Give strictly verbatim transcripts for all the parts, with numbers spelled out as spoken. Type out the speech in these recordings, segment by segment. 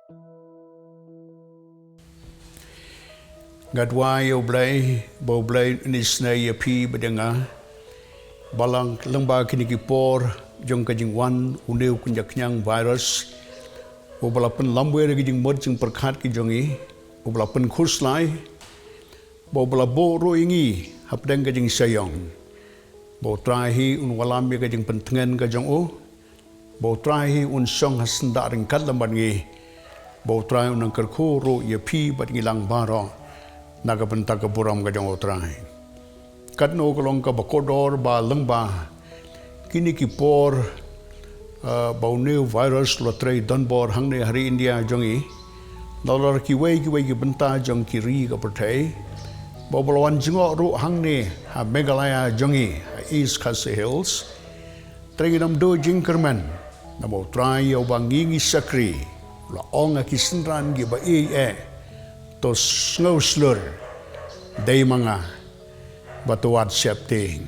Nga duwai ïa U Blei, ba U Blei un isynei ïa phi bad ïa nga, ba lyngba kine ki por jong ka jingwan une u kynja kñiang virus, uba la pynlamwir ïa ki jingmut jingpyrkhat ki jong ngi, uba la pynkhuslai, ba uba la buh ruh ïa ngi hapdeng ka jingsaiong, ba U Trai hi un wallam ïa ka jingpyntngen ka jong u, ba U Trai hi un shong ha syndah ryngkat lem bad ngi, ba U Trai un nang kyrkhu ruh ïa phi bad ngi lang baroh na ka bynta ka burom ka jong U Trai. Katno ka long kaba kordor ba lyngba kine ki por, eh, ba une u virus u la trei donbor hangne ha ri India jong ngi, nalor kiwei kiwei ki bynta jong ki ri ka pyrthei, ba u la wan jngoh ruh hangne ha Meghalaya jong ngi, ha East Khasi Hills. Te ngin ym duh jingkyrmen, namar U Trai ïa uba ngi ngi shakri, u la ong ha ki synran kiba ïeit eh, to sngew shlur, dei ma nga, bad to wat sheptieng.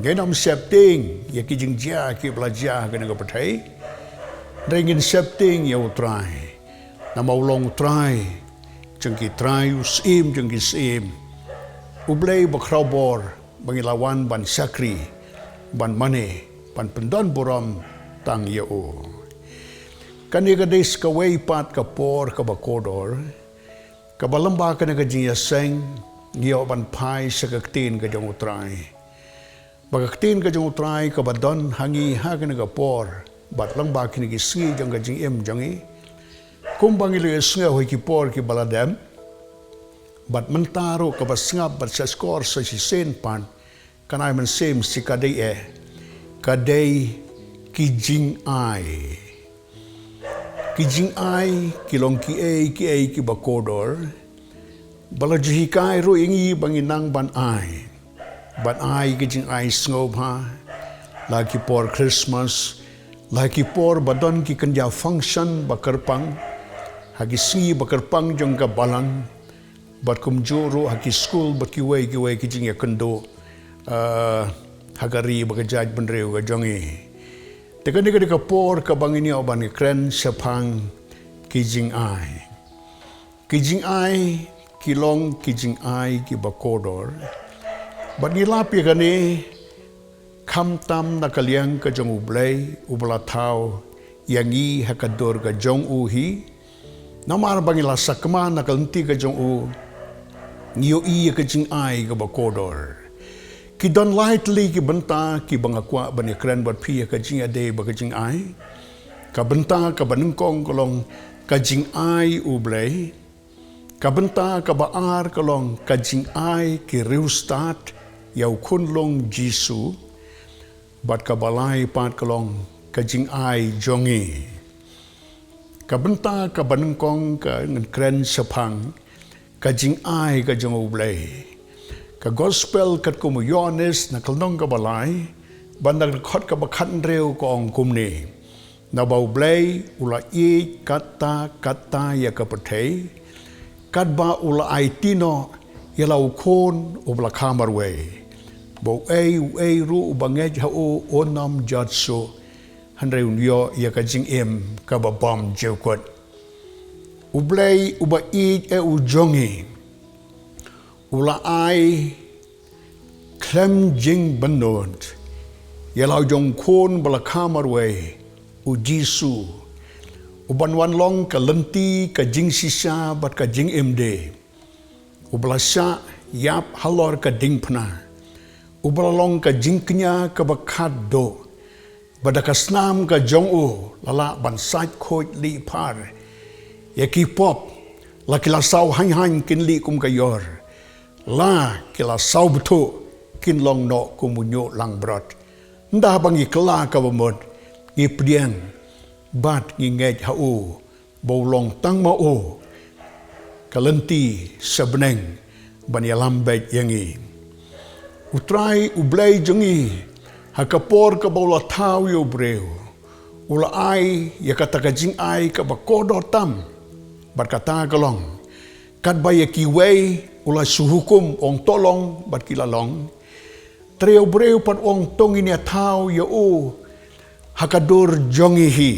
Ngin ym sheptieng ïa ki jingjia kiba la jia ha kane ka pyrthei, hynrei ngin sheptieng ïa U Trai, namar u long U Trai jong ki trai, U Syiem jong ki syiem, U Blei ba khraw bor, ba ngi la wan ban shakri, ban mane, ban pyndonburom tang ïa u. Kane ka dei sa kawei pat ka por kaba kordor, kaba lyngba kane ka jingïaseng ngi ïoh ban phai sha ka ktien ka jong U Trai. Ba ka ktien ka jong U Trai kaba don ha ngi ha kane ka por, bad lyngba kine ki sngi jong ka jingim jong ngi, kumba ngi la ïohsngew ha ki por kiba la dep, bad mynta ruh kaba sngap bad sha skor sa shisien pat, kan ai mynsiem sha ka dei eh, ka dei ki jingai. Ki jingai ki long kiei kiei kiba kordor, ba la ju hikai ruh ïa ngi ba ngin nang ban ai, ban ai ki jingai sngewbha, la ki por Christmas, la ki por ba don ki kynja function ba kyrpang, ha ki sngi ba kyrpang jong ka balang, bad kumjuh ruh ha ki skul bad kiwei kiwei ki jingïakynduh, eh, ha ka ri bad ka jaitbynriew ka jong ngi. Te kane ka dei ka por kaba ngin ïoh ban kren shaphang ki jingai. Ki jingai ki long ki jingai kiba kordor, bad ngi lap ïa kane, khamtam na ka liang ka jong U Blei uba la thaw ïa ngi ha ka dur ka jong u hi. Namar ba ngi la sakma na ka lynti ka jong u, ngi ïohi ïa ka jingai kaba kordor. Ki don lai tylli ki bynta kiba nga kwah ban ïakren bad phi ha ka jingïadei bad ka jingai. Ka bynta kaba nyngkong ka long ka jingai U Blei. Ka bynta kaba ar ka long ka jingai ki riewstad ïa u khunlung Jisu. Bad kaba lai pat ka long ka jingai jong ngi. Ka bynta kaba nyngkong ka ngin kren shaphang ka jingai ka jong U Blei. Ka Gospel katkum u Ïoannis na ka lynnong kaba lai, bad na ka dkhot kaba khathynriew ka ong kumne: Naba U Blei u la ïeit katta katta ïa ka pyrthei, katba u la aiti noh ïa la u Khun uba la kha marwei, ba uei uei ruh uba ngeit ha u un ym jot shuh, hynrei un ïoh ïa ka jingim kaba bymjukut. U Blei uba ïeit eh u jong ngi, u la ai khlem jingbynnud ïa la u jong u Khun ba la kha marwei, u Jisu, u ban wan long ka lynti ka jingshisha bad ka jingim de, uba la shah ïap halor ka diengphna, uba la long ka jingkñia kaba khatduh, ba da ka snam ka jong u la lah ban sait khuid lih phar ïa ki pop, la ki la saw haiñ haiñ kin lih kum ka ïor, la ki la saw bthuh kin long noh kum u ñiuh langbrot. Ynda ba ngi kylla kaba mut, ngi pdiang bad ngi ngeit ha u, ba u long tang ma u ka lynti sha bneng ban ïalam beit ïa ngi. U Trai U Blei jong ngi, ha ka por kaba u la thaw ïa u briew, u la ai ïa kata ka jingai kaba kordor tam, bad kata ka long, katba ïa kiwei u la shu hukum, ong to long, bad ki la long. Te ïa u briew pat u ong to ngin ïa thaw ïa u ha ka dur jong ngi hi.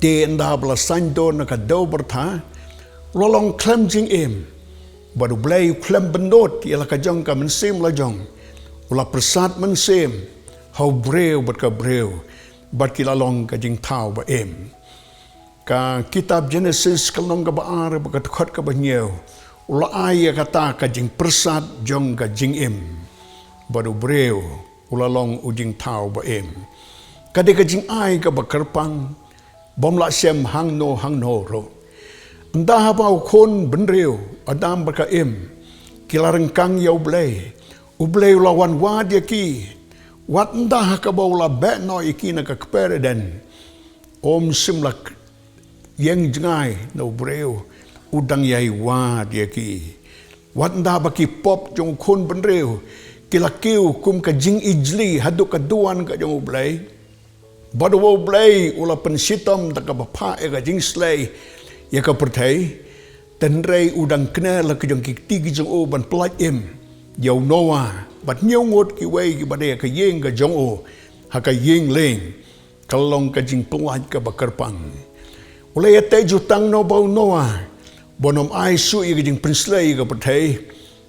Te ynda ba la saiñdur na ka dew byrtha, u la long khlem jingim. Bad U Blei u khlem bynnud ïa la ka jong ka mynsiem la jong. U la pyrsad mynsiem ha u briew bad ka briew, bad ki la long ka jingthaw ba im. Ka kitab Jenesis ka lynnong kaba ar bad ka dkhot kaba hynñiew, u la ai ïa kata ka jingpyrsad jong ka jingim. Bad u briew u la long u jingthaw ba im. Ka dei ka jingai kaba kyrpang, bym lah shem hangno hangno ruh. Ynda haba u khun bynriew, Adam bad ka Im, ki la ryngkang ïa U Blei, U Blei u la wan wad ïa ki. Wat ynda ha kaba u la beh noh ïa ki na ka kper Eden, um shym la ïeng jngai na u briew, u dang ïai wad ïa ki. Wat ynda ba ki pop jong u khun bynriew ki la kiew kum ka jingijli haduh ka duwan ka jong U Blei. Bad uba U Blei u la pynshitom da kaba phah ïa ka jingslei ïa ka pyrthei. Hynrei u dang kner la ka jong ki kti ki jong u ban pyllait im ïa u Noah bad hynñiew ngut kiwei kiba dei ha ka ïing ka jong u, ha ka ïing lieng. Ka long ka jingpyllait kaba kyrpang. U la ïateh jutang noh bad u Noah ban ym ai shuh ïa ka jingpynslei ïa ka pyrthei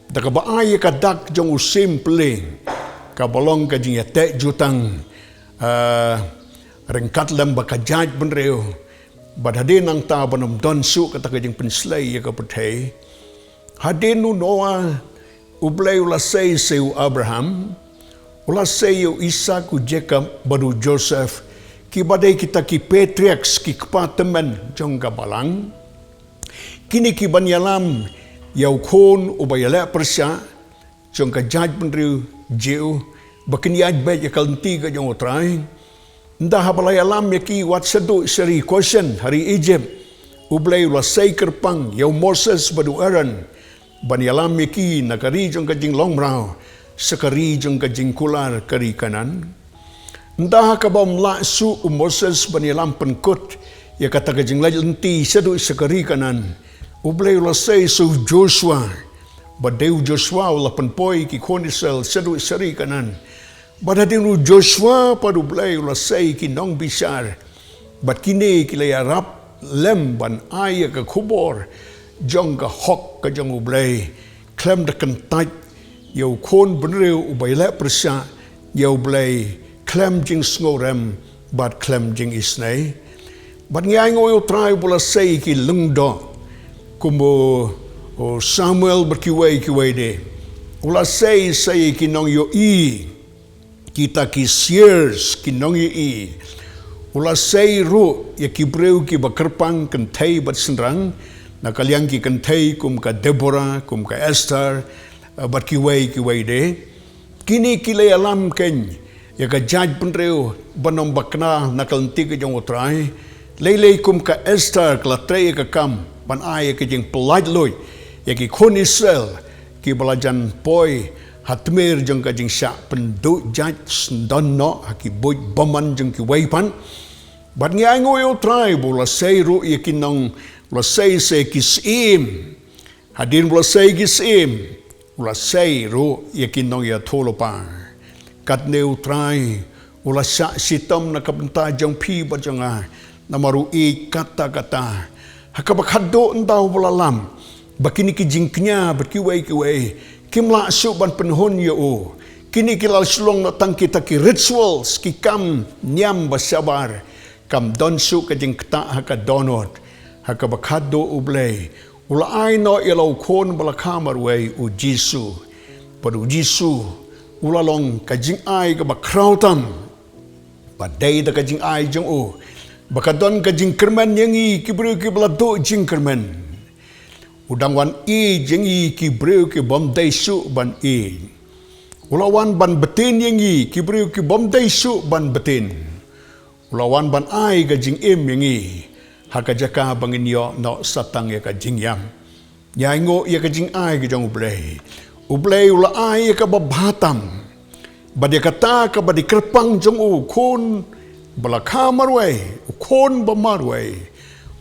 da kaba ai ïa ka dak jong u syiem pyllieng, kaba long ka jingïateh jutang, ah, ryngkat lem bad ka jaitbynriew. Bad hadien nangta ban ym don shuh kata ka jingpynslei ïa ka pyrthei. Hadien u Noah, U Blei u la sei sha u Abraham, u la sei ïa u Isaak, u Jakob bad u Joseph, kiba dei kita ki patriarchs, ki kpa tymmen jong ka balang. Kine ki ban ïalam ïa u khun uba ïaleh pyrshah jong ka jaitbynriew Jiw, ba kin ïaid beit ïa ka lynti ka jong U Trai. Ynda haba la ïalam ïa ki wat shaduh sha ri Goshen ha ri Egypt, U Blei u la sei kyrpang ïa u Moses bad u Aaron ban ïalam ïa ki na ka ri jong ka jinglong mraw sha ka ri jong ka jingkular, ka ri Kanaan. Ynda ha kaba ym lah shuh u Moses ban ïalam pynkut ïa kata ka jingleit lynti shaduh sha ka ri Kanaan, U Blei u la sei sha u Joshua. Bad dei u Joshua u la pynpoi ki khun Israel shaduh sha ri Kanaan. Bad hadien u Joshua pat U Blei u la sei ki nongbishar. Bad kine ki la ïarap lem ban ai ïa ka khubor jong ka hok ka jong U Blei, khlem da kyntait ïa u khun bynriew uba ïaleh pyrshah ïa U Blei khlem jingsngewrem bad khlem jingisynei. Bad ngi ainguh ïa U Trai ba u la sei ki lyngdoh, kum u, u Samuel bad kiwei kiwei de. U la sei, sei ki nongïohi, kita ki seers, ki nongïohi. U la sei ruh ïa ki briew kiba kyrpang kynthei bad shynrang, na ka liang ki kynthei kum ka Deborah, kum ka Esther, eh, bad kiwei kiwei de. Kine ki la ïalam keiñ ïa ka jaitbynriew ban ym bakla na ka lynti ka jong U Trai. Lei lei kum ka Esther ka la trei ïa ka kam ban ai ïa ka jingpyllait luid ïa ki khun Israel kiba la jan poi ha tmier jong ka jingshah pynduh jait, sngewdon noh ha ki buit bymman jong kiwei pat. Bad ngi ainguh ïa U Trai ba u la sei ruh ïa ki nong, u la sei sha ki syiem. Hadien ba u la sei ki syiem, u la sei ruh ïa ki nongïathuhlypa. Katne U Trai u la shah shitom na ka bynta jong phi bad jong nga, namar u ïeit katta katta. Ha kaba khadduh ynda uba la lam ba kine ki jingkñia bad kiwei kiwei kim lah shuh ban pynhun ïa u. Kine ki la shu long noh tang kita ki rituals, ki kam niam ba shabar. Kam don shuh ka jingktah ha ka dohnud. Ha kaba khadduh U Blei u la ai noh ïa la u khun ba la kha marwei, u Jisu. Bad u Jisu u la long ka jingai kaba khraw tam. Ba dei da ka jingai jong u ba ka don ka jingkyrmen ïa ngi ki briew kiba la duh jingkyrmen. U dang wan ïeit ïa ngi ki briew ki bym dei shuh ban ïeit. U la wan ban btin ïa ngi ki briew ki bym dei shuh ban btin. U la wan ban ai ka jingim ïa ngi ha ka jaka ba ngin ïoh noh sa tang ïa ka jingïap. Ngi ainguh ïa ka jingai ka jong U Blei. U Blei u la ai ïa kaba bha tam. Bad ïa kata kaba dei kyrpang jong u khun ba la kha marwei, u khun ba marwei,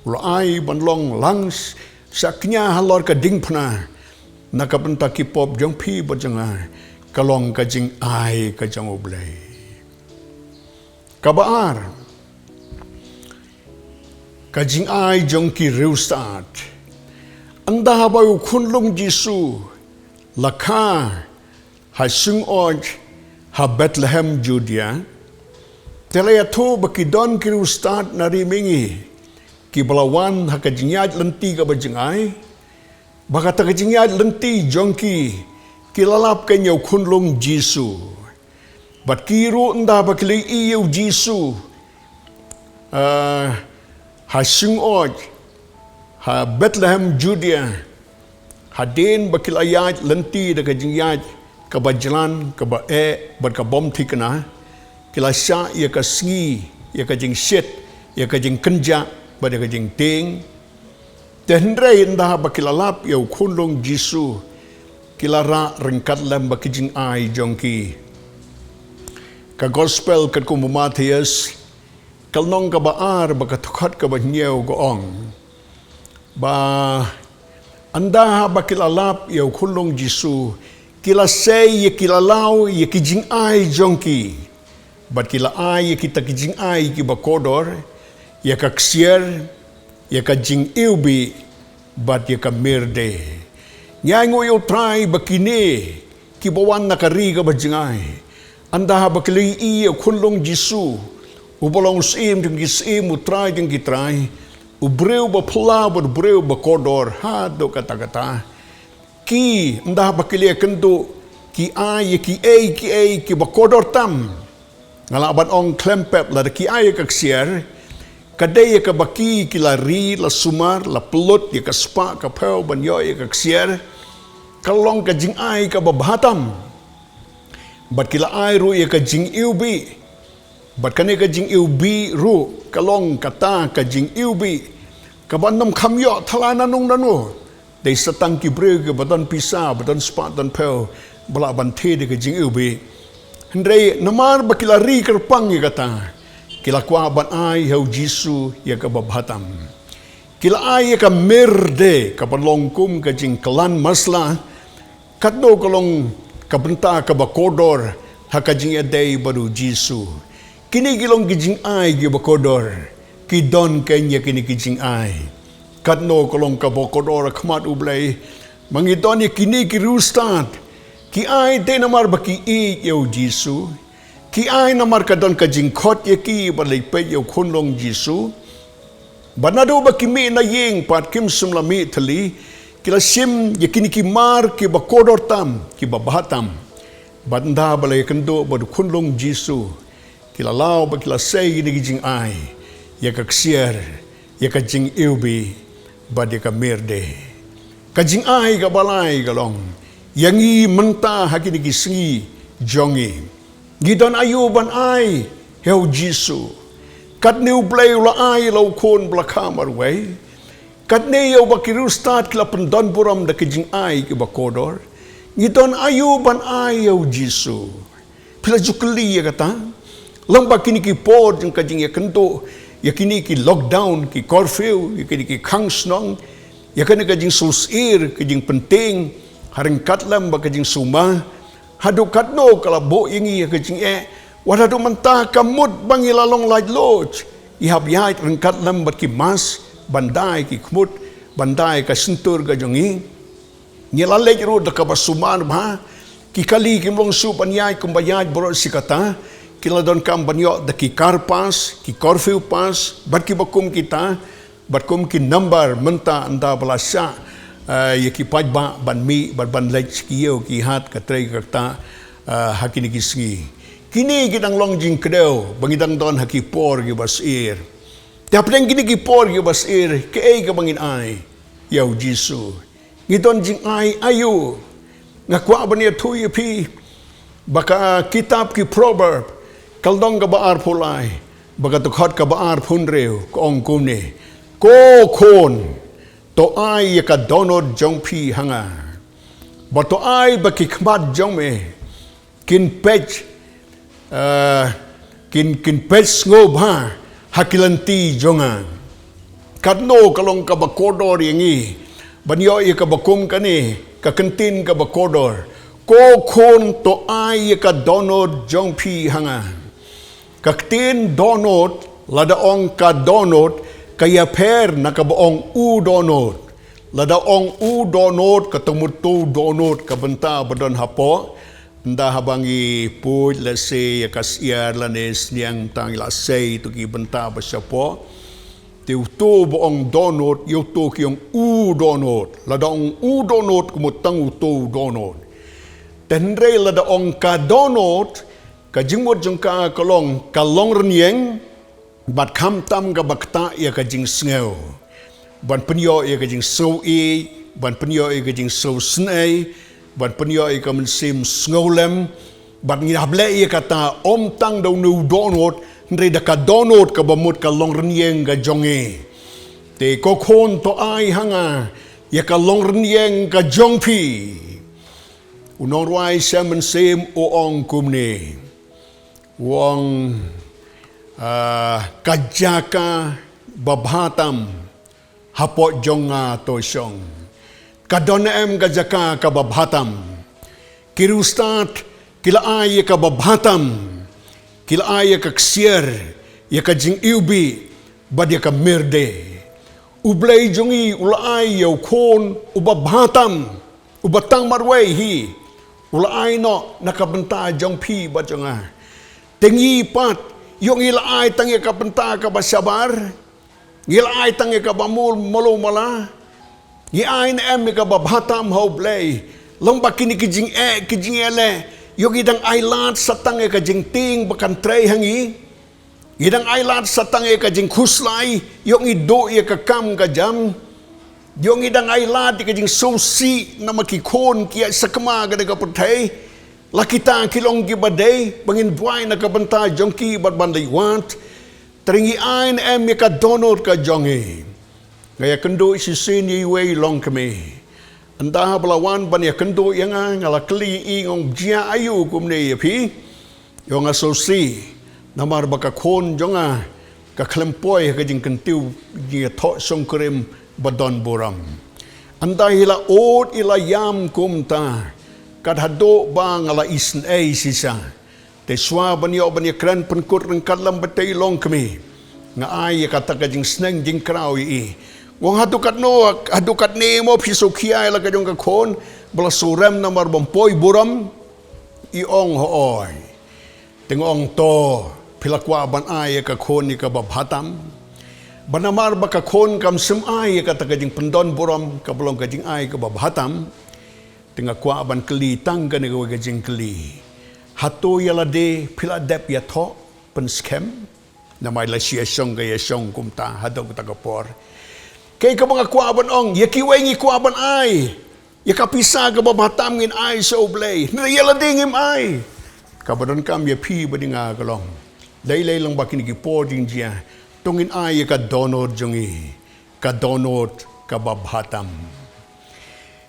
u la ai ban long lang s-, shakñia halor ka diengphna. Na ka bynta ki pop jong phi bad jong nga, ka long ka jingai ka jong U Blei. Kaba ar, Ka jingai jong ki riewstad. Ynda ba u khunlung Jisu la kha ha shngoit ha Bethlehem Judea, te la ïathuh ba ki don ki riewstad na ri mihngi kiba la wan ha ka jingïaid lynti kaba jingai, ba kata ka jingïaid lynti jong ki ki la lap kane ïa u khunlung Jisu. Bad ki ruh ynda ba ki la ïohi ïa u Jisu, ah, ha shngoit ha Bethlehem Judea, hadien ba ki la ïaid lynti da ka jingïaid kaba jlan, kaba eh bad ka bym thikna, ki la shah ïa ka sngi, ïa ka jingshit, ïa ka jingkynjah bad ïa ka jingtieng. Te hynrei ynda ba ki la lap ïa u khunlung Jisu, ki la rah ryngkat lem bad ki jingai jong ki. Ka Gospel katkum u Mathaios, ka lynnong kaba ar bad ka dkhot kaba hynñiew ka ong ba ynda ba ki la lap ïa u khunlung Jisu, ki la sei ïa ki, la law ïa ki jingai jong ki. Bad ki la ai ïa kita ki jingai kiba kordor, ïa ka ksiar, ïa ka jingiwbih, bad ïa ka myrrh. Ngi ainguh ïa u Trai ba kine kiba wan na ka ri kaba jingai, ynda ba ki la ïohi ïa u khunlung Jisu, uba long u Syiem jong ki syiem, u Trai jong ki trai, u briew ba phylla bad u briew ba kordor haduh katta katta. Ki, ynda ba ki la ïakynduh, ki ai ïa kiei kiei kiba kordor tam. Nga lah ban ong khlem pep, lada ki ai ïa ka ksiar, ka dei ïa kaba ki, ki la ri, la sumar, la pynlut ïa ka spah ka phew ban ïoh ïa ka ksiar. Ka long ka jingai kaba bha tam. Bad ki la ai ruh ïa ka jingiwbih. Bad kane ka jingiwbih ruh ka long kata ka jingiwbih kaba ym kham ïoh thala nanung nanung. Dei sa tang ki briew kiba don pisa, ba don spah, don phew, ba lah ban thied ïa ka jingiwbih. Hynrei namar ba ki la ri kyrpang ïa kata, ki la kwah ban ai ha u Jisu ïa kaba bha tam. Ki la ai ïa ka myrrh, kaba long kum ka jingkylla masala, katno ka long ka bynta kaba kordor ha ka jingïadei bad u Jisu. Kine ki long ki jingai kiba kordor. Ki don kein ïa kine ki jingai. Katno ka long kaba kordor ha khmat U Blei, ba ngi don ïa kine ki riewstad. Ki ai te namar ba ki ïeit ïa u Jisu. Ki ai namar ka don ka jingkhot ïa ki ban leit peit ïa u khunlung Jisu. Bad naduh ba ki mih na ïing pat kim shym la mih thylli, ki la shim ïa kine ki mar kiba kordor tam, kiba bha tam. Bad ynda ba la ïakynduh bad u khunlung Jisu, ki la law bad ki la sei ïa kine ki jingai, ïa ka ksiar, ïa ka jingiwbih, bad ïa ka myrrh. Ka jingai kaba lai ka long, ïa ngi mynta ha kine ki sngi jong ngi, ngi don aïu ban ai ha u Jisu? Katne U Blei u la ai ïa la u Khun ba la kha marwei. Katne ïa uba ki riewstad ki la pyndonburom da ki jingai kiba kordor. Ngi don aïu ban ai ha u Jisu? Phi la ju kylli ïa kata? Lyngba kine ki por jong ka jingïakynduh ïa kine ki lockdown, ki curfew, ïa kine ki khang shnong, ïa kane ka jingsngewsih, ka jingpyntieng ha ryngkat lem bad ka jingsumar, haduh katno ka la buh ïa ngi ïa ka jingeh, wat haduh mynta ka mut ba ngi la long laitluid, ngi hap ïaid ryngkat lem bad ki mask, ban da ïa ki khmut, ban da ïa ka shyntur ka jong ngi. Ngi la leit ruh da kaba sumar bha. Ki kali kim long shuh ban ïaid kumba ïaid baroh shi katta. Ki la donkam ban ïoh da ki car pass, ki curfew pass, bad kiba kum kita, bad kum ki number mynta ynda ba la shah, eh, ïa ki paidbah ban mih bad ban leit sha ki ïew ki hat, ka trei ka kta, eh, ha kine ki sngi. Kine ki dang long jingkdew ba ngi dang don ha ki por kiba sheptieng. Te hapdeng kine ki por kiba sheptieng, kaei kaba ngin ai ïa u Jisu? Ngi don jingai aïu? Nga kwah ban ïathuh ïa phi ba ka kitab ki Proverb, ka lynnong kaba arphew lai, bad ka dkhot kaba arphew hynriew, ka ong kumne: Ko khun, to ai ïa ka dohnud jong phi ha nga, bad to ai ba ki khmat jong me kin peit, eh, kin, kin peit sngewbha ha ki lynti jong nga. Katno ka long kaba kordor ïa ngi ban ïoh ïa kaba kum kane ka kyntien kaba kordor: Ko khun, to ai ïa ka dohnud jong phi ha nga. Ka ktien dohnud, lada ong ka dohnud, Ka ïapher na kaba ong u dohnud. Lada ong u dohnud, kata mut uto u dohnud, ka bynta ba don hapoh. Ynda haba ngi pule lehse ïa ka syiar lane sniang, tang ïa lehse ïa kito ki bynta ba shapoh. Te uto ba ong dohnud, ïa uto ki ong u dohnud. Lada ong u dohnud, ka mut tang uto u dohnud. Te hynrei lada ong ka dohnud, ka jingmut jong ka ka long, ka long rynïeng, bad khamtam kaba ktah ïa ka jingsngew. Ban pynïoh ïa ka jingsngew ïeit, ban pynïoh ïa ka jingsngew sngew, ban pynïoh ïa ka mynsiem sngewlem, bad ngi hap leh ïa kata ym tang da une u dohnud, hynrei da ka dohnud kaba mut ka long rynïeng ka jong ngi. Te ko khun to ai ha nga, ïa ka long rynïeng ka jong phi. U nongrwai Salm mynsiem u ong kumne. U ong, ah, ka jaka babha tam, hapoh jong nga to shong. Ka don em ka jaka kaba bha tam. Ki riewstad, ki la ai ïa kaba bha tam. Ki la ai ïa ka ksiar, ïa ka jingiwbih, bad ïa ka mirde. U Blei jong ngi u la ai ïa u khun, uba bha tam. Uba tang marwei hi. U la ai noh na ka bynta jong phi bad jong nga. Te ngi pat, ïoh ngi la ai tang ïa ka bynta kaba shabar. Ngi la ai tang ïa kaba mul malu mala. Ngi ai ne em ïa kaba bha tam ha u Blei. Long ba kine ki jingeh, ki jingeh leh. Ïoh ngi dang ai lad sa tang ïa ka jingtieng ba kan trei ha ngi. Ngi dang ai lad sa tang ïa ka jingkhuslai, ïoh ngi duh ïa ka kam ka jam. Ïoh ngi dang ai lad ïa ka jingsngewsih, namar ki khun ki ïaid sakma ka dei ka pyrthei. La kita ki long kiba dei, ba ngin duwai na ka bynta jong ki bad ban leit wad. Te ngi ai ne em ïa ka dohnud ka jong ngi. Nga ïakynduh shisien ïa iwei i longkmie. Ynda haba la wan ban ïakynduh ïa nga, nga la kylli ïa i, nga ong jia aïu kumne ïa phi. Ïa nga sngewsih. Namar ba ka khun jong nga, ka khlem poi ha ka jingkyntiew jingïathoh shongkurim ba don burom. Ynda i la ud i la ïam kumta. Kat haduh ba nga la isynei shisha. Te shuwa ban ïoh ban ïakren pynkut ryngkat lem bad i longkmie. Nga ai ïa kata ka jingsneng jingkraw ïa i. Nga ong haduh katno, haduh katne mo phi sngewkhia ïa la ka jong ka khun, ba la sngewrem namar bym poi burom, i ong hooid. Te nga ong to, phi la kwah ban ai ïa ka khun ïa kaba bha tam. Ba namar ba ka khun kam shym ai ïa kata ka jingpyndon burom, kaba long ka jingai kaba bha tam. Te nga kwah ban kylli tang kane kawei ka jingkylli. Hato ïa lade phi la dep ïathoh pynskhem? Namar la shu ïashong ka ïashong kumta haduh kata ka por. Kaei kaba nga kwah ban ong, ïa kiwei ngi kwah ban ai. Ïa ka pisa kaba bha tam ngin ai sha u Blei. Hynrei ïa lade ngim ai. Kaba donkam ïa phi bad ïa nga ka long, lei lei long ba kine ki por jingjia, to ngin ai ïa ka dohnud jong ngi. Ka dohnud kaba bha tam.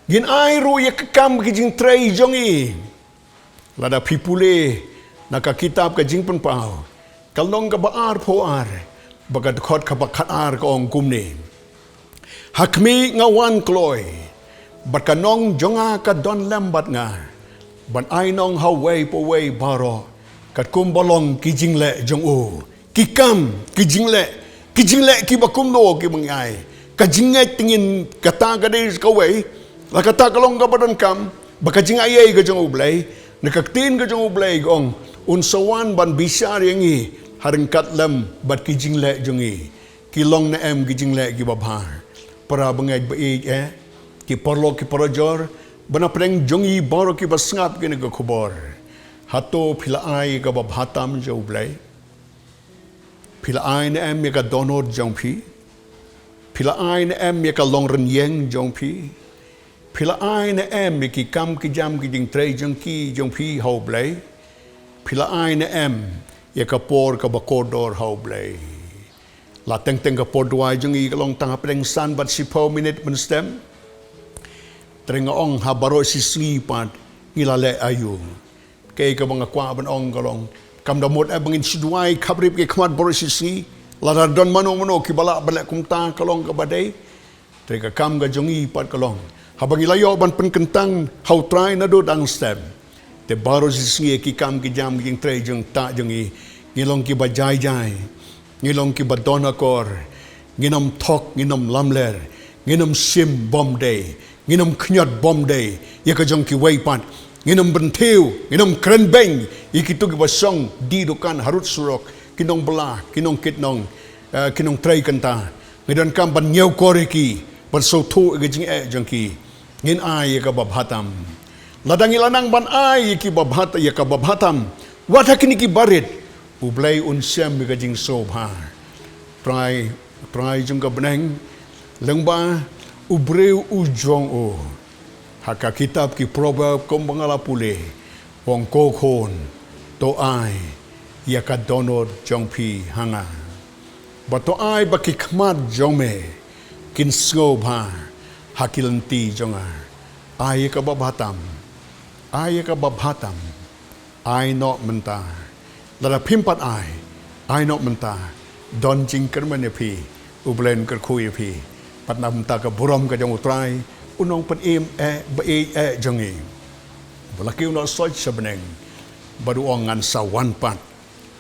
Ngin ai ruh ïa ka kam ki jingtrei jong ngi. Lada phi pule na ka kitab ka Jingpynpaw, ka lynnong kaba arphew ar, bad ka dkhot kaba khatar ka ong kumne. Ha khmih nga wan kloi, bad ka nong jong nga ka don lem bad nga. Ban ai nong ha uwei pa uwei baroh, katkum ba long ki jingleh jong u. Ki kam, ki jingleh, ki jingleh kiba kumno kiba ngi ai. Ka jingngeit te ngin kata ka dei kawei, la kata ka long kaba donkam, ba ka jingaiei ka jong u Blei, na ka ktien ka jong u Blei ka ong, un sa wan ban bishar ïa ngi, ha ryngkat lem bad ki jingleh jong ngi. Ki long ne em ki jingleh kiba bha? Para bangeit ba ïeit eh, ki paralok ki parajor, ba na pdeng jong ngi baroh kiba sngap kane ka khubor. Hato phi la ai kaba bha tam sha u Blei? Phi la ai ne em ïa ka dohnud jong phi? Phi la ai ne em ïa ka long rynïeng jong phi? Phi la ai ne em ïa ki kam ki jam ki jingtrei jong ki jong phi ha u Blei? Phi la ai ne em ïa ka por kaba kordor ha u Blei? La teng teng ka por duwai jong ngi ka long tang hapdeng san bad shiphew minit mynstep. Te nga ong ha baroh shisngi pat ngi la leh aïu? Kaei kaba nga kwah ban ong ka long, kam da mut eh ba ngin shu duwai khaphrip ki khmat baroh shisngi? Lada don mano mano kiba lah ban leh kumta ka long kaba dei. Te ka kam ka jong ngi pat ka long, haba ngi la ïoh ban pynkyntang ha u Trai naduh dang step, te baroh shisngi ki kam ki jam ki jingtrei jingktah jong ngi, ngi long kiba jai jai, ngi long kiba don akor. Ngin ym thok, ngin ym lamler, ngin ym shim bymdei, ngin ym khñiot bymdei ïa ka jong kiwei pat. Ngin ym bynthiew, ngin ym kren beiñ ïa kito kiba shong die dukan harud surok, ki nongbylla, ki nongkit nong, eh, ki nongtrei kynta. Ngi donkam ban ñiewkor ïa ki, ban sngewthuh ïa ka jingeh jong ki. Ngin ai ïa kaba bha tam. Lada ngi la nang ban ai ïa kiba bha, ïa kaba bha tam, wat ha kine kiba rit, U Blei un shem ïa ka jingsngewbha. Trai, Trai jong ka bneng, lyngba u briew u jong u, ha ka kitab ki Proverb kumba nga la pule, u ong, ko khun, to ai ïa ka dohnud jong phi ha nga, bad to ai ba ki khmat jong me kin sngewbha ha ki lynti jong nga. Ai ïa kaba bha tam. Ai ïa kaba bha tam. Ai noh mynta. Lada phim pat ai, ai noh mynta. Don jingkyrmen ïa phi. U Blei un kyrkhu ïa phi. Bad na bynta ka burom ka jong U Trai, U Nongpynim eh, ba ïeit eh jong ngi, ba la kiew noh soit sha bneng, bad u ong, ngan sa wan pat.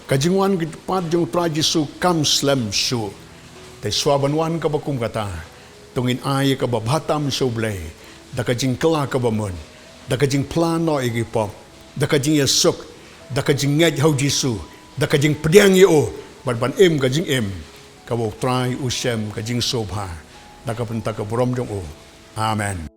Ka jingwan pat jong U Trai Jisu kam slem shuh. Te shuwa ban wan kaba kum kata, to ngin ai ïa kaba bha tam sha U Blei, da ka jingkylla kaba mut, da ka jingphla noh ïa ki pop, da ka jingïasuk, da ka jingngeit ha U Jisu, da ka jingpdiang ïa u, bad ban im ka jingim kaba U Trai u shem ka jingsngewbha, na ka bynta ka burom jong u. Amen.